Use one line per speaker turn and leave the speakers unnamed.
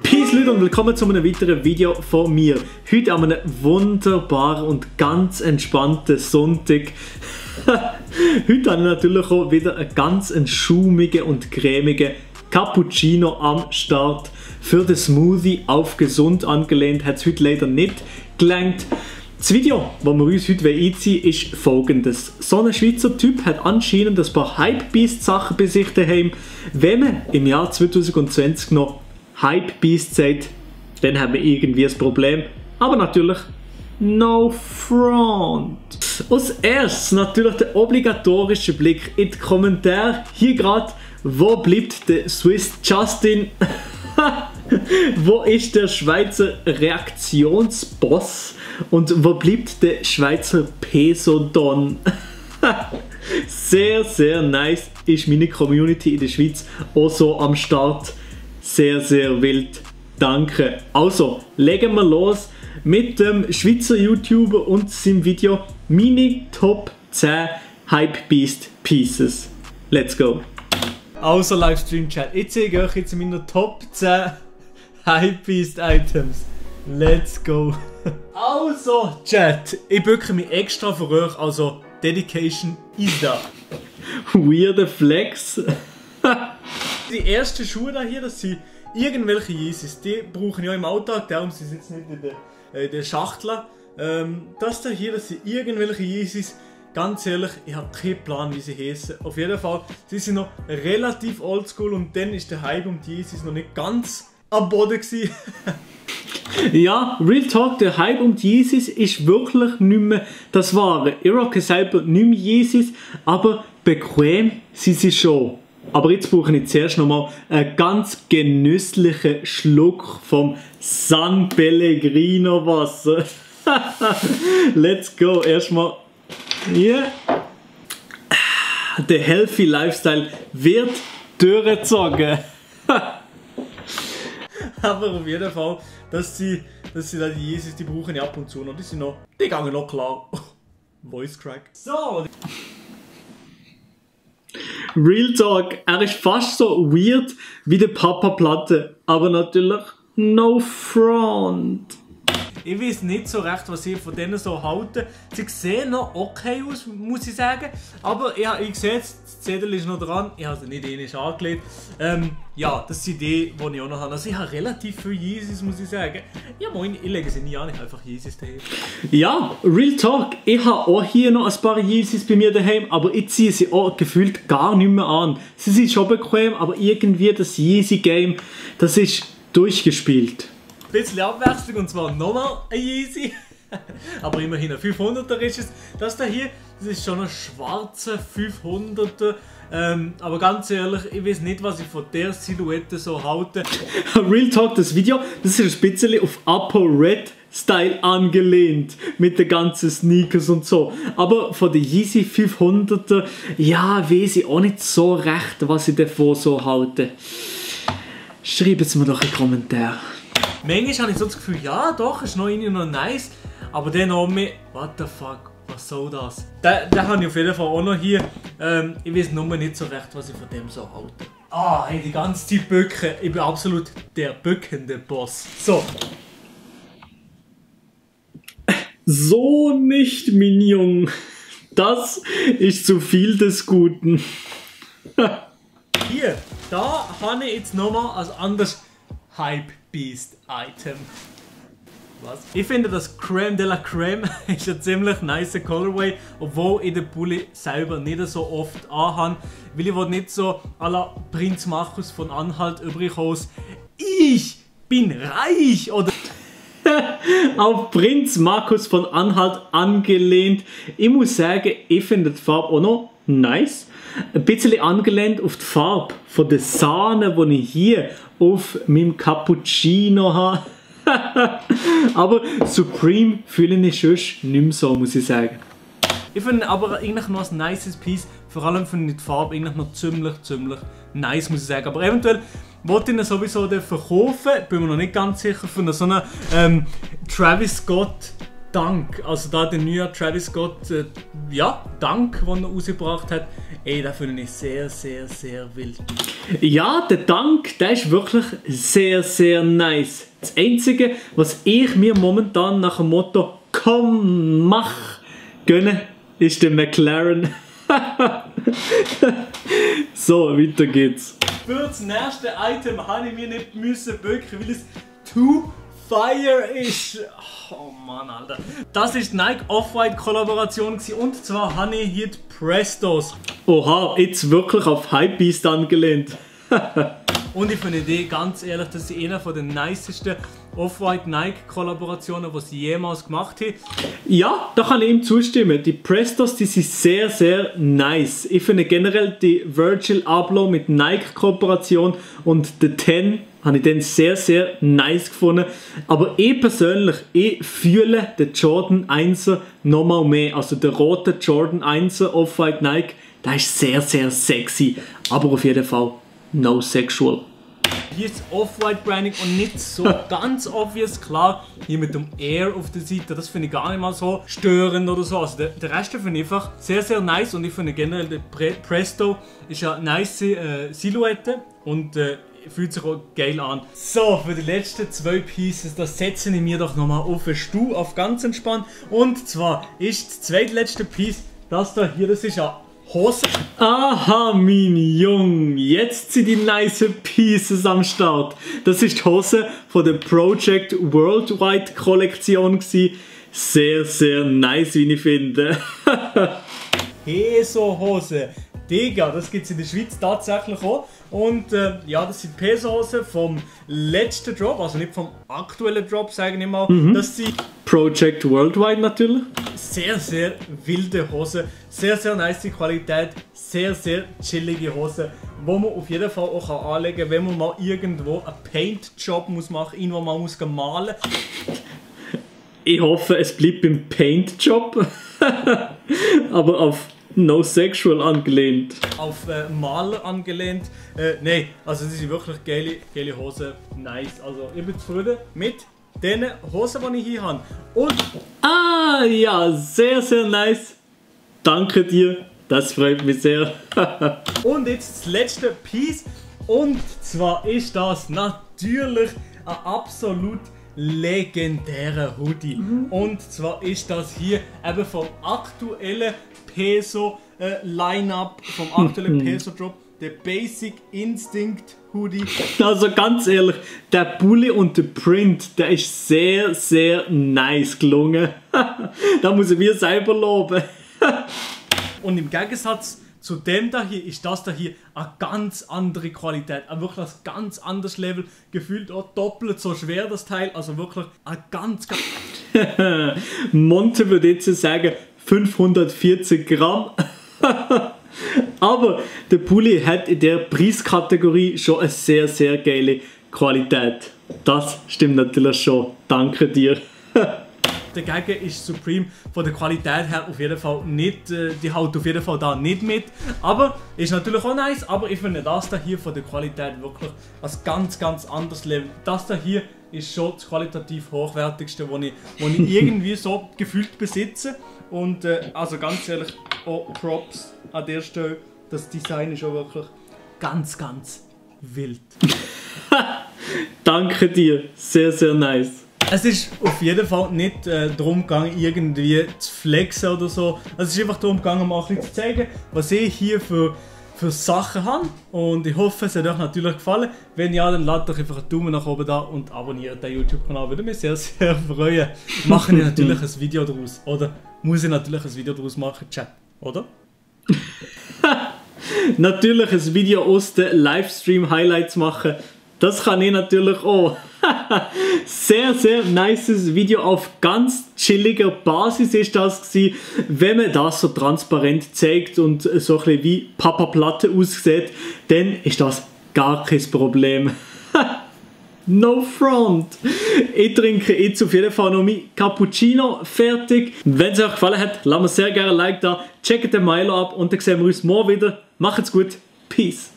Peace Leute und willkommen zu einem weiteren Video von mir. Heute an einem wunderbaren und ganz entspannten Sonntag. Heute habe ich natürlich auch wieder einen ganz schaumigen und cremigen Cappuccino am Start. Für den Smoothie auf gesund angelehnt hat es heute leider nicht gelangt. Das Video, das wir uns heute einziehen wollen, ist folgendes. So ein Schweizer Typ hat anscheinend ein paar Hypebeast Sachen bei sich daheim. Wenn man im Jahr 2020 noch Hypebeast sagt, dann haben wir irgendwie ein Problem. Aber natürlich no front. Als erstes natürlich der obligatorische Blick in die Kommentare. Hier gerade, wo bleibt der Swiss Justin? Wo ist der Schweizer Reaktionsboss? Und wo bleibt der Schweizer Peso-Don? Sehr, sehr nice ist meine Community in der Schweiz auch so am Start. Sehr, sehr wild. Danke. Also, legen wir los mit dem Schweizer YouTuber und seinem Video meine Top 10 Hypebeast Pieces. Let's go. Also, Livestream-Chat. Ich zeige euch jetzt meine Top 10 Hypebeast Items. Let's go. Also, Chat, ich bücke mich extra für euch, also Dedication ist da. Weirder Flex. Die ersten Schuhe da hier, das sind irgendwelche Yeezys. Die brauche ich ja im Alltag, darum sind sie jetzt nicht in der Schachtel. Das da hier, das sind irgendwelche Yeezys. Ganz ehrlich, ich habe keinen Plan, wie sie heißen. Auf jeden Fall, sie sind noch relativ oldschool und dann ist der Hype um die Yeezys noch nicht ganz am Boden gewesen. Ja, Real Talk, der Hype um die Yeezys ist wirklich nicht mehr das Wahre. Ich rocke selber nicht mehr Yeezys, aber bequem sind sie schon. Aber jetzt brauche ich zuerst nochmal einen ganz genüsslichen Schluck vom San Pellegrino Wasser. Let's go. Erstmal hier. Der Healthy Lifestyle wird durchgezogen. Aber auf jeden Fall, dass sie da die Yeezys, die brauchen ich ab und zu noch. Die gehen noch klar. Voice Crack. So. Real Talk, er ist fast so weird wie der Papa Platte, aber natürlich no front. Ich weiß nicht so recht, was ich von denen so halte. Sie sehen noch okay aus, muss ich sagen. Aber ja, ich sehe jetzt, das Zettel ist noch dran. Ich habe sie nicht ähnlich angelegt. Ja, das sind die ich auch noch habe. Also ich habe relativ viele Yeezys, muss ich sagen. Ja moin, ich lege sie nie an, ich habe einfach Yeezys daheim. Ja, Real Talk, ich habe auch hier noch ein paar Yeezys bei mir daheim, aber ich ziehe sie auch gefühlt gar nicht mehr an. Sie sind schon bequem, aber irgendwie das Yeezy-Game, das ist durchgespielt. Ein bisschen Abwechslung und zwar nochmal ein Yeezy. Aber immerhin ein 500er ist es. Das da hier, das ist schon ein schwarzer 500er. Aber ganz ehrlich, ich weiß nicht, was ich von der Silhouette so halte. Real Talk, das Video, das ist ein bisschen auf Upper Red Style angelehnt. Mit den ganzen Sneakers und so. Aber von der Yeezy 500er, ja, weiß ich auch nicht so recht, was ich davon so halte. Schreibt es mir doch in die Kommentare. Manchmal habe ich so das Gefühl, ja doch, ist noch nice, aber dann auch mehr, what the fuck, was soll das? Den habe ich auf jeden Fall auch noch hier. Ich weiß nur nicht so recht, was ich von dem so halte. Ah, hey, die ganze Zeit bücken, ich bin absolut der bückende Boss. So. So nicht, mein Junge. Das ist zu viel des Guten. Hier, da habe ich jetzt nochmal als anderes Hypebeast Item. Was? Ich finde, das Crème de la Crème ist ein ziemlich nice Colorway, obwohl ich den Pulli selber nicht so oft anhabe, weil ich nicht so à la Prinz Markus von Anhalt übrig aus. Ich bin reich! Oder auf Prinz Markus von Anhalt angelehnt. Ich muss sagen, ich finde die Farbe auch noch nice. Ein bisschen angelehnt auf die Farbe von der Sahne, die ich hier auf meinem Cappuccino habe. Aber Supreme fühle ich schon nicht mehr so, muss ich sagen. Ich finde aber eigentlich noch ein nices Piece. Vor allem finde ich die Farbe eigentlich noch ziemlich nice, muss ich sagen. Aber eventuell wollte ich ihn sowieso verkaufen. Bin mir noch nicht ganz sicher. Von so einem Travis Scott Dunk. Also da der neue Travis Scott Dunk, den er rausgebracht hat.
Ey, das finde ich sehr, sehr, sehr wild.
Ja, der Dank, der ist wirklich sehr, sehr nice. Das Einzige, was ich mir momentan nach dem Motto «Komm, mach!» gönne, ist der McLaren. So, weiter geht's.
Für das nächste Item habe ich mir nicht müssen bücken, weil es too fire ist. Oh Mann, Alter. Das ist die Nike Off-White Kollaboration und zwar habe ich hier die Prestos.
Oha, jetzt wirklich auf Hypebeast angelehnt.
Und ich finde die, ganz ehrlich, das ist einer der nicesten Off-White Nike Kollaborationen, die sie jemals gemacht haben.
Ja, da kann ich ihm zustimmen. Die Prestos, die sind sehr, sehr nice. Ich finde generell die Virgil Abloh mit Nike Kooperation und der 10 habe ich den sehr, sehr nice gefunden. Aber ich persönlich, ich fühle den Jordan 1er nochmal mehr. Also der rote Jordan 1er Off-White Nike, der ist sehr, sehr sexy. Aber auf jeden Fall no sexual.
Hier ist Off-White Branding und nicht so ganz obvious, klar, hier mit dem Air auf der Seite, das finde ich gar nicht mal so störend oder so. Also der Rest finde ich einfach sehr, sehr nice und ich finde generell der Presto ist ja eine nice Silhouette und fühlt sich auch geil an. So, für die letzten 2 Pieces, das setze ich mir doch nochmal auf den Stuhl, auf ganz entspannt. Und zwar ist das zweitletzte Piece, das da hier, das ist ja Hose.
Aha, mein Jung, jetzt sind die nice Pieces am Start. Das ist die Hose von der Project Worldwide Kollektion gewesen. Sehr, sehr nice, wie ich finde.
Peso-Hose. Digga, das gibt es in der Schweiz tatsächlich auch. Und ja, das sind Peso-Hosen vom letzten Drop, also nicht vom aktuellen Drop, sage ich mal. Das sind
Project Worldwide natürlich.
sehr, sehr wilde Hosen, sehr, sehr nice Qualität, sehr, sehr chillige Hosen, wo man auf jeden Fall auch anlegen kann, wenn man mal irgendwo einen Paint-Job muss machen, irgendwo mal muss malen.
Ich hoffe, es bleibt beim Paint-Job, aber auf no sexual angelehnt.
Auf Maler angelehnt. Nein, also das sind wirklich geile Hosen, nice. Also ich bin zufrieden mit den Hosen, die ich hier habe. Und
Ah ja, sehr, sehr nice. Danke dir, das freut mich sehr.
Und jetzt das letzte Piece. Und zwar ist das natürlich ein absolut legendärer Hoodie. Und zwar ist das hier eben vom aktuellen Peso Line-Up, vom aktuellen Peso Drop, der Basic Instinct Hoodie.
Also ganz ehrlich, der Pulli und der Print, der ist sehr, sehr nice gelungen. Da muss ich mir selber loben.
Und im Gegensatz zu dem da hier ist das da hier eine ganz andere Qualität, wirklich ein ganz anderes Level, gefühlt auch doppelt so schwer das Teil, also wirklich ein ganz
Monte würde jetzt sagen 540 Gramm. Aber der Pulli hat in der Preiskategorie schon eine sehr, sehr geile Qualität. Das stimmt natürlich schon. Danke dir.
Dagegen ist Supreme von der Qualität her auf jeden Fall nicht, die haut auf jeden Fall da nicht mit. Aber ist natürlich auch nice, aber ich finde das da hier von der Qualität wirklich ein ganz, ganz anderes Level. Das da hier ist schon das qualitativ hochwertigste, was ich irgendwie so gefühlt besitze. Und also ganz ehrlich, auch Props an der Stelle. Das Design ist auch wirklich ganz, ganz wild.
Danke dir, sehr, sehr nice.
Es ist auf jeden Fall nicht darum gegangen, irgendwie zu flexen oder so. Es ist einfach darum gegangen, mal ein bisschen zu zeigen, was ich hier für Sachen habe. Und ich hoffe, es hat euch natürlich gefallen. Wenn ja, dann lasst doch einfach einen Daumen nach oben da und abonniert den YouTube-Kanal. Würde mich sehr, sehr freuen. Mache ich natürlich ein Video daraus. Oder muss ich natürlich ein Video daraus machen, Chat? Oder?
Natürlich ein Video aus den Livestream-Highlights machen. Das kann ich natürlich auch. Sehr, sehr nices Video auf ganz chilliger Basis ist das gewesen. Wenn man das so transparent zeigt und so ein bisschen wie Papa Platte aussieht, dann ist das gar kein Problem. No front! Ich trinke jetzt auf jeden Fall noch mein Cappuccino fertig. Wenn es euch gefallen hat, lasst mir sehr gerne ein Like da. Checkt den Milo ab und dann sehen wir uns morgen wieder. Macht's gut. Peace!